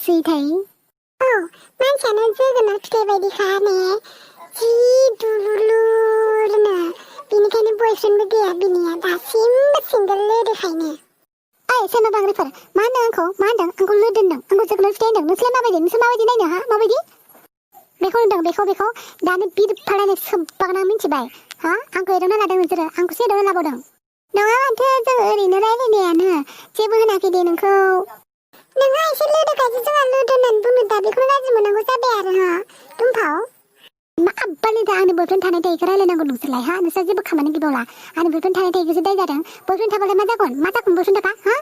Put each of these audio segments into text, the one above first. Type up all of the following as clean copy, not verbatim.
सुइथाय मानसियानो जोगोनार फिथाइ बायदिखा ने जि दुलुरनो बेनिखायनो बयफ्रेन्डबो गैया बिनिया दासिमबो सिंगोल लोदोखायनो ओइ सोरबा बांग्रिफोर मा होनदों आंखौ लोदो होनदों आंखौ जोगोनार फिथाइ होनदों नोंसोर माबायदि नायनो हा माबायदि बेखौ होनदों बेखौ दानो बिरफालायनाय सोब्बागोन आं मिथिबाय हा आंखौ एदावना लादों नोंसोरो आंखौसो एदावना लाबावदों नङा माथो जों ओरैनो रायलायनायानो जेबो होनाखै दे नोंखौ नोंहा एसे लोदोखायसो जोंहा लोदो होननानै बुंनो दा बेखौनो गाज्रि मोननांगौ जाबाय आरो हा दुम्फाव मा आब्बानि दा आंनि बयफ्रेन्ड थानाय थाइखौ रायलायनांगौ नोंसोरलाय हा नोंस्रा जेबो खामानि गैबावला आंनि बयफ्रेन्ड थानाय थाइखौसो दाय जादों बयफ्रेन्ड थाबालाय मा जागोन बयफ्रेन्ड थाखा हा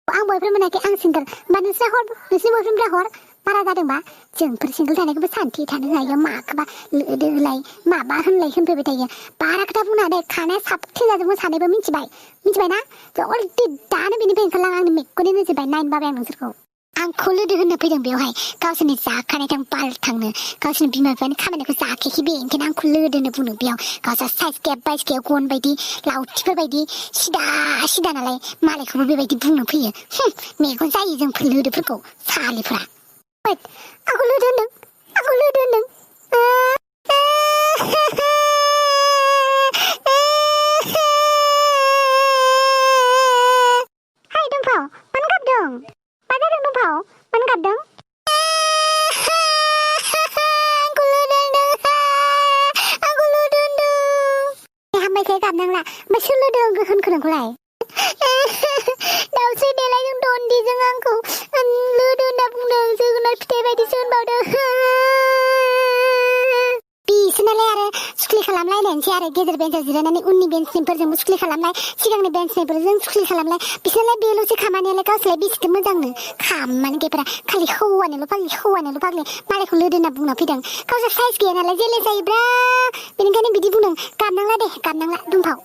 आं बयफ्रेन्ड मोनाखै आं सिंगोल होमबा नोंस्रा हर नोंसोरनि बयफ्रेन्डफ्रा हर बारा जादोंबा जोंफोर सिंगोल थानायखौबो सान्थि थानो हायो माखौबा लोदोलाय माबा होनफैबाय थायो बारा खोथा बुंना दे खानाया साबसिन जाजोबो सानैबो मिथिबायना जल्दि दानो बेनिफ्राय ओंखारलां आंनि मेगननि नोजोरबाय नायनो बाबाय आं नोंसोरखौ आंखौ लोदो होननो फैदों बेवहाय गावसोरनि जाखानाय थां बाल थांनो गावसोरनि बिमा बिफानि खामानिखौ जाखेखि बे ओंखायनो आंखौ लोदो होननो बुंदों बेयाव गावसोर साइज गैया बाइस गैया गन बायदि लावथिफोर बायदि सिदा नालाय मालायखौबो बेबायदि बुंनो फैयो मेगन जायो जोंफोर लोदोफोरखौ सालिफ्रा आंखौ लोदो होनदों हाय दुम्फाव मानो गाबदों मा जादों दुम्फाव मानो गाबदों आंखौ लोदो होनदों हामबायखाय गाबनांला ओमफ्राय सोर लोदो होनखो नोंखौलाय दावस्रि देलायजों दन्दिजों आंखौ लोदो होनना बुंदों जोगोनार फिथाइ बायदिसो होनबावदों बिसोरनालाय आरो सुख्लि खालामलायनायसै आरो गेजेर बेन्चआव जिरायनानै उननि बेन्चनिफोरजोंबो सुख्लि खालामलाय सिगांनि बेन्चनिफोरजों सुख्लि खालामलाय बिसोरनालाय बेल'सो खामानियालाय गावसोरलाय बेसेथो मोजांनो खामानि गैयैफोरा खालि हौवानोल' फाग्लि मालायखौ लोदो होनना बुंना फैदों गावसोर साइज गैया नालाय जेले जायोब्रा बेनिखायनो बिदि बुंदों गाबनांला दुम्फाव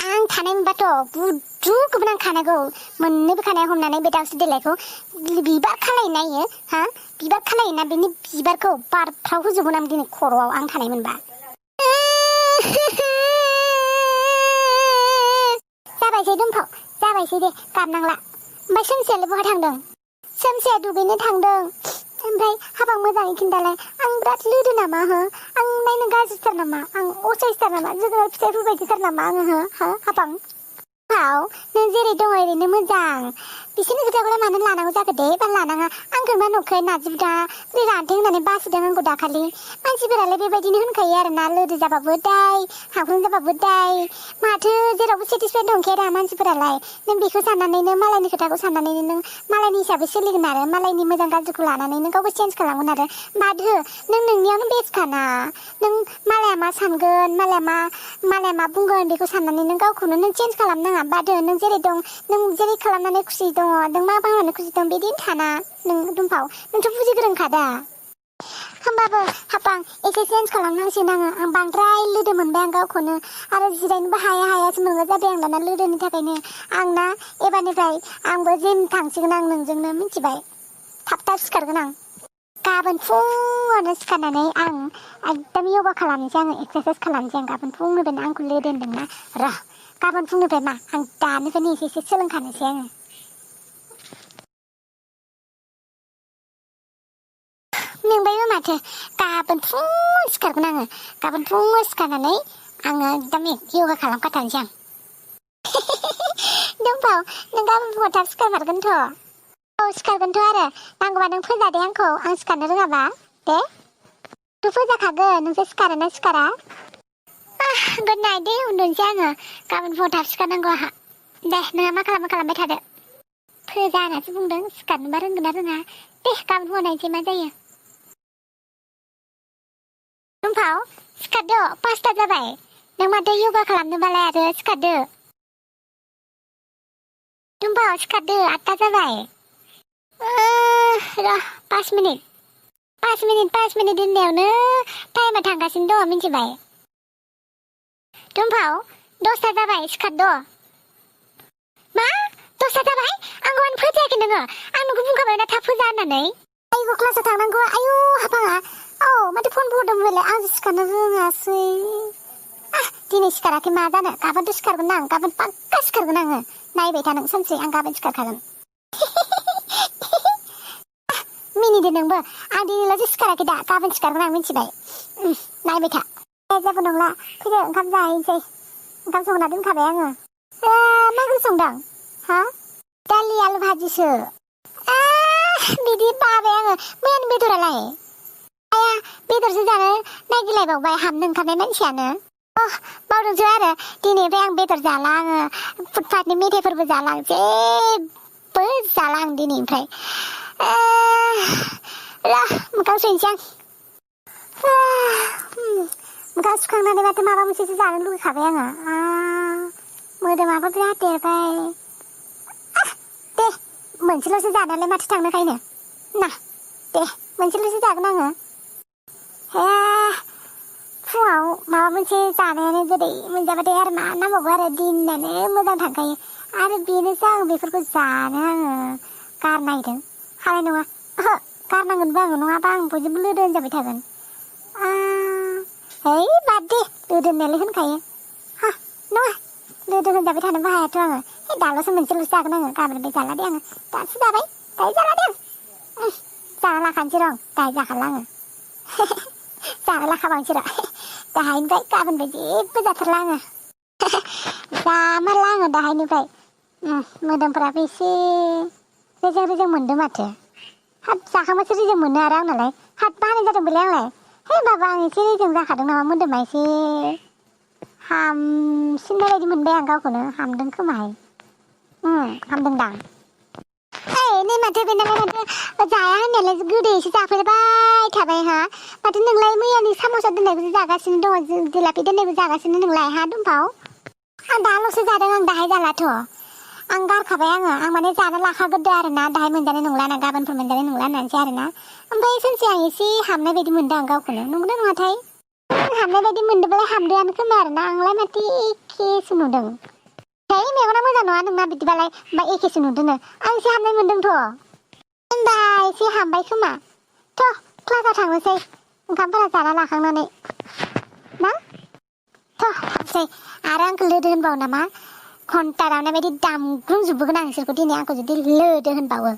आं थानाय मोनबाथ' बुद्रुगौमोन आं खानायखौ मोननैबो खानाय हमनानै बे दावस्रि देलायखौ बिबार खालाय नायो हा बिबार खालायोना बेनि बिबारखौ बारफ्राव होजोबगोन आं दिनै खर'आव आं थानाय मोनबा जाबायसै दुम्फाव जाबायसै दे गाबनांला ओमफ्राय सोमसियालाय बहा थांदों सोमसिया दुगैनो थांदों ओमफ्राय हाबां मोजाङै खिन्थालाय आं बिराद लोदो नामा हो आं नायनो गाज्रिथार नामा आं असाइसथार नामा जोगोनार फिथाइफोर बायदिथार नामा आङो हो हाबां नों जेरै दङ ओरैनो मोजां बिसोरनि खोथाखौलाय मानो लानांगौ जाखो दे बा लानाङा आंखौबा न'खै नाजिबदा बोरै रानथों होननानै बासिदों आंखौ दाखालि मानसिफोरालाय बेबायदिनो होनखायो आरोना लोदो जाबाबो दाय हाबख्रों जाबाबो दाय माथो जेरावबो सेटिसफाइड नंखाया दा मानसिफोरालाय नों बेखौ साननानैनो मालायनि खोथाखौ साननानैनो नों मालायनि हिसाबै सोलिगोन आरो मालायनि मोजां गाज्रिखौ लानानै नों गावबो चेन्ज खालामगोन आरो बाद हो नों नोंनियावनो बेस्टखाना नों मालाया मा सानगोन मालाया मा बुंगोन बेखौ साननानै नों गावखौनो नों चेन्ज खालामनाङा बाद हो नों जेरै दं नों जेरै खालामनानै खुसि दङ नों मा बांनानै खुसि दं बिदिनो थाना नों दुम्फाव नोंथ' बुजिगोरोंखा दा होमबाबो हाबां एसे चेन्ज खालामनांसिगोन आं बांद्राय लोदो मोनबाय आं गावखौनो आरो जिरायनोबो हायासो मोनग्रा जाबाय आं दाना लोदोनि थाखायनो आं ना एबारनिफ्राय आंबो जिम थांसिगोन आं नोंजोंनो मिथिबाय थाब सिखारगोन आं गाबोन फुङावनो सिखारनानै आं एकदम योगा खालामनोसै आङो एक्सारसाइस खालामनोसै आं गाबोन फुंनिफ्रायनो आंखौ लोदो होनदोंना गाबोन फुंनिफ्राय मा आं दानिफ्रायनो एसे सोलोंखानोसै आङो मेंबायबो माथो गाबोन फुङाव सिखारगोन आङो गाबोन फुङाव सिखारनानै आङो एकदम योगा खालामखाथारनोसै आं दुम्फाव नों गाबोन फुङाव थाब सिखारमारगोनथ' सिखारगोनथ' आरो नांगौबा नों फोजादे आंखौ आं सिखारनो रोङाबा दे नों फोजाखागोन नोंसोर सिखारोना सिखारा गुड नाइट दे उन्दुनोसै आङो गाबोन फुङाव थाब सिखारनांगौ आंहा दे नोंहा मा खालामबाय थादो फोजा होननासो बुंदों सिखारनोबा रोंगोन ना रोङा दे गाबोन फुङाव नायनोसै मा जायो दुम्फाव सिखारदो 5ता जाबाय नों माथो योगा खालामनोबालाय आरो सिखारदो दुम्फाव सिखारदो 8ता जाबाय र' 5 मिनिट होननायावनो टाइमा थांगासिनो दङ मिथिबाय दुम्फाव 10ता जाबाय सिखारदो मा 10ता जाबाय आंखौ मानो फोजायाखै नोङो आं नोंखौ बुंखाबाय ना थाब फोजा होननानै आयौ क्लासाव थांनांगौ आयौ हाबाङा माथो फन बुहरदोंमोनलाय आं सिखारनो रोङासै दिनै सिखाराखै मा जानो गाबोनथ' सिखारगोन आं गाबोन पाक्का सिखारगोन आङो नायबाय था नों सानसे आं गाबोन सिखारखागोन मिनिदो नोंबो आं दिनैल'सो सिखाराखै दा गाबोन सिखारगोन आं मिथिबाय नायबाय था जेबो नंला फैदो ओंखाम जाहैनोसै ओंखाम संना दोनखाबाय आङो मा ओंख्रि संदों हा दालि आलु भाजिसो बिदि बाबाय आङो मैयानि बेदरालाय आया बेदरसो जानो नागिरलायबावबाय हाबनो ओंखारनाय मानसियानो बावदोंसो आरो दिनैनिफ्राय आं बेदर जाला आङो फुटपाथनि मेथाइफोरबो जाला आं जेबो जाला आं दिनैनिफ्राय मोखां सुहैनोसै आं मोखां सुखांनानै माथो माबा मोनसेसो जानो लुगैखाबाय आङो मोदोमाबो बिराद देरबाय दे मोनसेल'सो जानायालाय माथो थांनोखायनो ना दे मोनसेल'सो जागोन आङो फुङाव माबा मोनसे जानायानो गोदै मोनजाबाथाय आरो मा नांबावगौ आरो दिनानो मोजां थांखायो आरो बेनोसो आं बेफोरखौ जानो आङो गारनायदों हानाय नङा गारनांगोनबो आङो नङाबा आं बयजोंबो लोदो होनजाबाय थागोन है बाद दे लोदो होननायालाय होनखायो नङा लोदो होनजाबाय थानोबो हायाथ' आङो दाल'सो मोनसेल'सो जागोन आङो गाबोननिफ्राय जाला दे आङो दासो जाबाय दायो जाला दे आं जाना लाखानोसै र' दाहाय जाखाला आङो जाना लाखाबांसै र' दाहायनिफ्राय गाबोननिफ्राय जेबो जाथारला आङो जामारला आङो दाहायनिफ्राय मोदोमफोराबो एसे रेजें रेजें मोनदों माथो हाब जाखांबासो रेजें मोनो आरो आंनालाय हाब बानाय जादोंमोनलै आंलाय बाबा आं एसे रेजें जाखादों नामा मोदोमा एसे हामसिननाय बायदि मोनबाय आं गावखौनो हामदों खोमाहाय हामदोंदां नै माथो बेनालाय माथो जाया होननायालाय गोदैसो जाफैबाय थाबाय माथो नोंलाय मैयानि साम'सा दोननायखौसो जागासिनो दङ जिलापि दोननायखौ जागासिनो नोंलाय दुम्पाव आं दाल'सो जादों आं दाहाय जालाथ' आं गारखाबाय आं माने जानो लाखाग्रोदो आरो ना दाहाय मोनजानाय नंला ना गाबोनफोर मोनजानाय नंला होननानैसो आरो ना ओमफ्राय सानसे आं एसे हामनाय बायदि मोनदों आं गावखौनो नंगौना नङाथाय हामनाय बायदि मोनदोंबालाय हामदोआनो खोमा आरो ना आंलाय माथो एखेसो नुदों मेगना मोजां नङा नोंना बिदिबालाय होमबा एखेसो नुदोंनो आं एसे हामनाय मोनदोंथ' होनबा एसे हामबाय खोमा थ' क्लासाव थांनोसै ओंखामफोरा जाना लाखांनानै ना थ' थांसै आरो आंखौ लोदो होनबावो नामा घन्टा दामनाय बायदि दामग्रुंजोबबोगोन आं बिसोरखौ दिनै आंखौ जुदि लोदो होनबावो